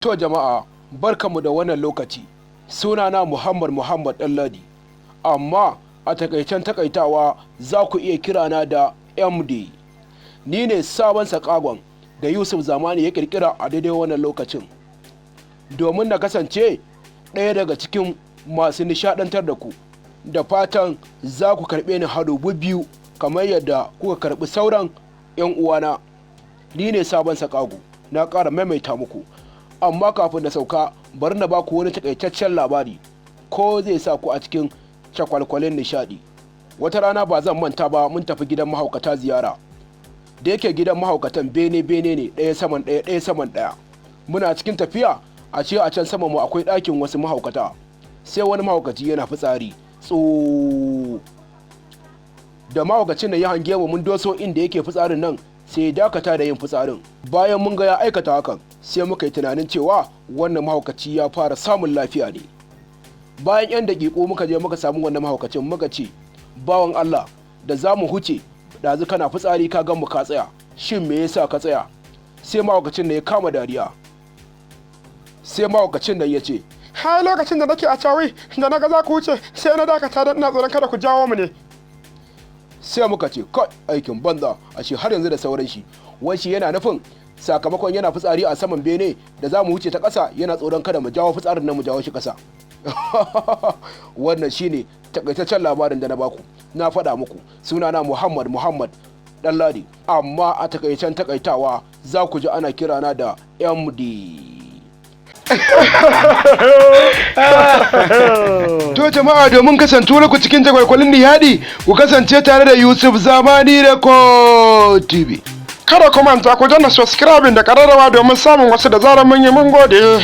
To jama'a, barkanmu da wannan lokaci. Sunana Muhammad Muhammad Ɗanladi, amma a takaicen takaitawa za ku iya kirana da MD. Ni ne sabon sakagon da Yusuf Zamani ya kirkira a daidai wannan lokacin. Domin na kasance ɗaya daga cikin masu nishaɗantar da ku, da fatan za ku karɓe ni hado biyu kamar yadda kuka karɓi sauran 'yan uwana. Ni ne sabon sakago, na ƙara maimaita muku. Amma kafin na sauka, bari na baku wani takaitaccen labari ko zai sa ku a cikin cakwalkwalin nishadi. Wata rana ba zan manta ba, mun tafi gidan mahaukata ziyara. Da yake gidan mahaukatan bene bene ne, ɗaya saman ɗaya, ɗaya saman ɗaya. Muna cikin tafiya, a ce a can saman mu akwai ɗakin wasu mahaukata. Sai wani mahaukaci yana fitsari tso. Da mahaukacin nan ya hange mu mun doso inda yake fitsarin nan, sai ya dakata da yin fitsarin. Bayan mun ga ya aikata hakan, sai muka yi tunanin cewa wannan mahaukaci ya fara samun lafiya ne. Bayan 'yan daƙiƙu muka je muka samu wannan mahaukacin, muka ce, "Bawan Allah, da za mu huce ɗazu kana fitsari, ka gan mu ka tsaya, shin me yasa ka tsaya?" Sai mahaukacin nan ya kama dariya. Sai mahaukacin nan ya ce, Har lokacin da nake a cawi da na ga za ku wuce, sai na dakata don ina tsoron kada ku jawo mu ne. Sai muka ce, "Kai, aikin banza, ashe har yanzu da sauran shi." Wai shi yana nufin sakamakon yana fitsari a saman bene, da za mu wuce ta ƙasa yana tsoron kada mu jawo fitsarin nan mu jawo shi ƙasa. Wannan shine takaitaccen labarin da na baku. Na faɗa muku sunana Muhammad Muhammad Ɗanladi, amma a takaicen takaitawa za ku ji ana kirana da MD. To jama'a, domin kasantuwar ku cikin jagwalkwalin nishadi, ku kasance tare da Yusuf Zamani Record TV. Kada ku manta ku danna subscribing da kararrawa domin samun wasu da zarar mun yi. Mun gode.